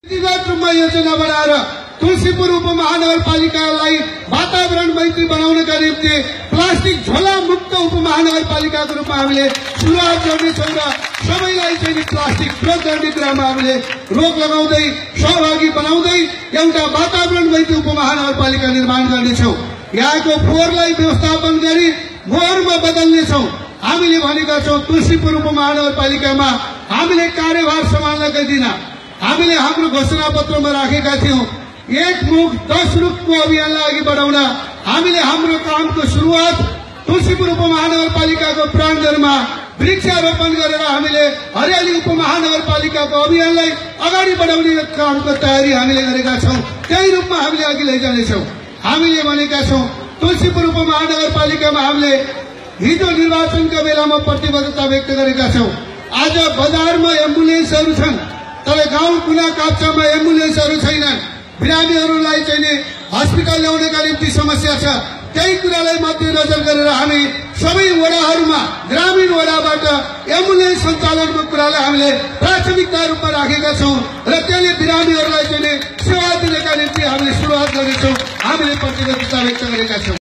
नीतिगत रूपमा योजना बनाएर तुलसीपुर उपमहानगरपालिकालाई वातावरण मैत्री बनाउनका निम्ति प्लास्टिक झोला मुक्त उपमहानगरपालिकाको रूपमा हामीले सुरुवात गर्नेछौँ र सबैलाई चाहिँ प्लास्टिक प्रयोग गर्ने कुरामा हामीले रोक लगाउँदै सहभागी बनाउँदै एउटा वातावरण मैत्री उपमहानगरपालिका निर्माण गर्नेछौँ। यहाँको फोहोरलाई व्यवस्थापन गरी मोहरमा बदल्नेछौँ। हामीले भनेका छौँ तुलसीपुर उपमहानगरपालिकामा हामीले कार्यभार सम्हाल्नका दिन हामीले हाम्रो घोषणा पत्रमा राखेका थियौं 1 मुख 10 रुखको अभियानलाई अघि बढाउन हामीले हाम्रो कामको सुरुवात तुलसीपुर उपमहानगरपालिकाको प्राङ्गणमा वृक्षारोपण गरेर हामीले हरियाली उपमहानगरपालिकाको अभियानलाई अगाडि बढाउने कामको तयारी हामीले गरेका छौं। त्यही रूपमा हामीले अघि लैजानेछौं। हामीले भनेका छौं तुलसीपुर उपमहानगरपालिकामा हामीले हिजो निर्वाचनका बेलामा प्रतिबद्धता व्यक्त गरेका छौं। आज बजारमा एम्बुलेन्सहरू छन् तर गाउँ कुना काप्चामा एम्बुलेन्सहरू छैनन्। बिरामीहरूलाई चाहिँ अस्पताल ल्याउनका निम्ति समस्या छ। त्यही कुरालाई मध्यनजर गरेर हामी सबै वडाहरूमा ग्रामीण वडाबाट एम्बुलेन्स सञ्चालनको कुरालाई हामीले प्राथमिकता रूपमा राखेका छौं र त्यसले बिरामीहरूलाई चाहिँ सेवा दिनका निम्ति हामीले सुरुवात गर्नेछौं। हामीले प्रतिबद्धता व्यक्त गरेका छौं।